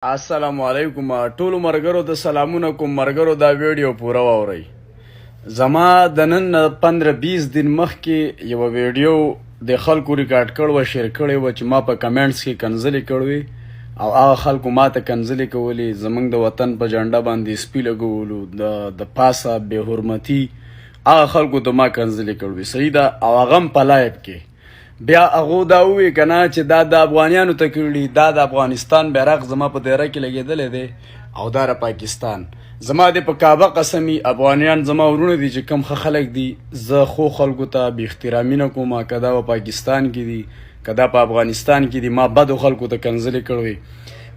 السلام علیکم ټولو مرګرو ته سلامونه کوم. مرګرو، دا ویډیو پوره واورئ. زما د نن نه 15-20 دن مخکې یوه ویډیو د خلکو ریکارډ کړ و، شیر کړې و، چې ما په کمنټس کې کنځلې کړوي او هغه خلکو ما ته کنځلې کولې. زمونږ د وطن په جنډه باندې سپي لګولو، د پاسه بې حرمتي، هغه خلکو ته ما کنځلې کړوي، صحیح ده؟ او هغه هم په live کې. بیا هغو دا ووی که نه چې دا د افغانیانو ته کړي، دا د افغانستان بیرغ زما په دیره کې لګېدلی دی او دا د پاکستان. زما د په کعبه قسمي، افغانیان زما ورونه دي چې کم ښه خلک دي. زه خو خلکو ته بې احترامي نه کوم، که دا په پاکستان کې دي، که دا په افغانستان کې دي. ما بدو خلکو ته کنځلې کړوي.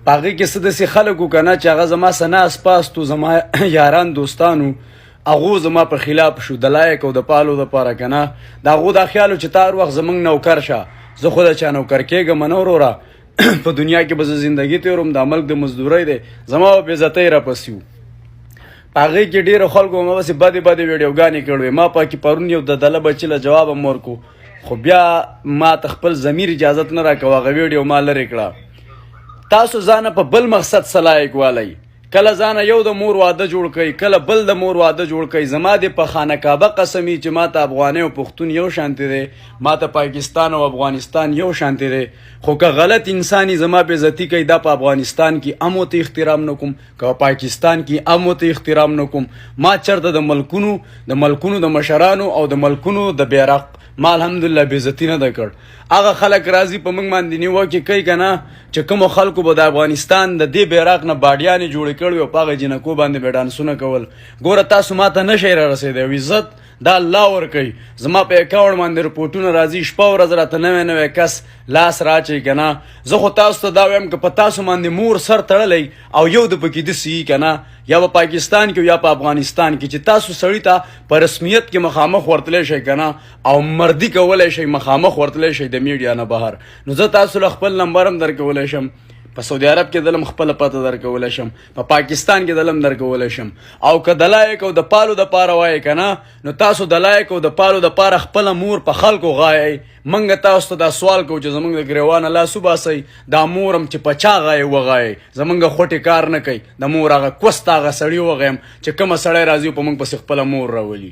په هغې کې څه داسې خلک وو که نه چې هغه زما سره ناست پاست وو، زما یاران دوستان وو، هغو زما په خلاف شو د لایک او د follow دپاره که نه. د هغو دا خیال و چې تا هر وخت زمونږ نوکر شه. زه خو د چا نوکر کېږم نه وروره. په دنیا کې به زه زندګي تېروم، دا ملک د مزدورۍ دی، زما به بېعزتۍ راپسې وو. په هغې کې ډېرو خلکو ما پسې بدې بدې ویډیوګانې کړې. ما پکې پرون یو د دله بچي له جواب هم ورکو، خو بیا ما ته خپل ضمیر اجازت نه راکوه، هغه ویډیو ما لرې کړه. تاسو ځانه په بل مقصد څه لایک والی، کله ځانه یو د مور واده جوړ کړئ، کله بل د مور واده جوړ کړئ. زما دې په خانه کعبه قسمي چې ما ته افغاني او پښتون یو شانتي دی، ما ته پاکستان او افغانستان یو شانتي دی. خو که غلط انساني زما بې عزتي کوي، دا په افغانستان کې هم ورته احترام نه کوم، که په پاکستان کې هم ورته احترام نه کوم. ما چرته د ملکونو د مشرانو او د ملکونو د بیرغ ما الحمدلله بې عزتي نه ده کړ. هغه خلک راځي په موږ باندې نیوکې کوي که نه چې کومو خلکو به د افغانستان د دې بیرغ نه باډیانې جوړې کړې او په هغه جینکو باندې به ډانسونه کول. ګوره، تاسو ماته نه شئ را رسېدی او عزت دا الله ورکوي. زما په اکاونټ باندې رپورټونه راځي، شپه ورځ راته نوی نوی کس لاس راچوي که نه. زه خو تاسو ته دا وایم که په تاسو باندې مور سر تړلی او یو د پکې داسې وي که نه، یا په پاکستان کې یا په افغانستان کې، چې تاسو سړي ته په رسمیت کې مخامخ ورتلی شئ که نه او مردي کولی شئ، مخامخ ورتلی شئ د میډیا نه بهر، نو زه تاسو له خپل نمبر هم درکولی شم. په سعودي عرب کې دلم خپل پته درکولی شم، په پاکستان کې دلم درکولی شم. او که د لایک او د follow د پاره وایې که نه، نو تاسو د لایک او د follow د پاره خپله مور په خلکو غایئ. منګه تاسو ته دا سوال کوو چې زمونږ د ګریوانه لاس وباسئ. دا مورم چې په چا غایې وغایئ، زمونږ خوټې کار نه کوي. د مور هغه کوسته هغه سړي وغیم چې کومه سړی راځي په موږ پسې خپله مور راولي.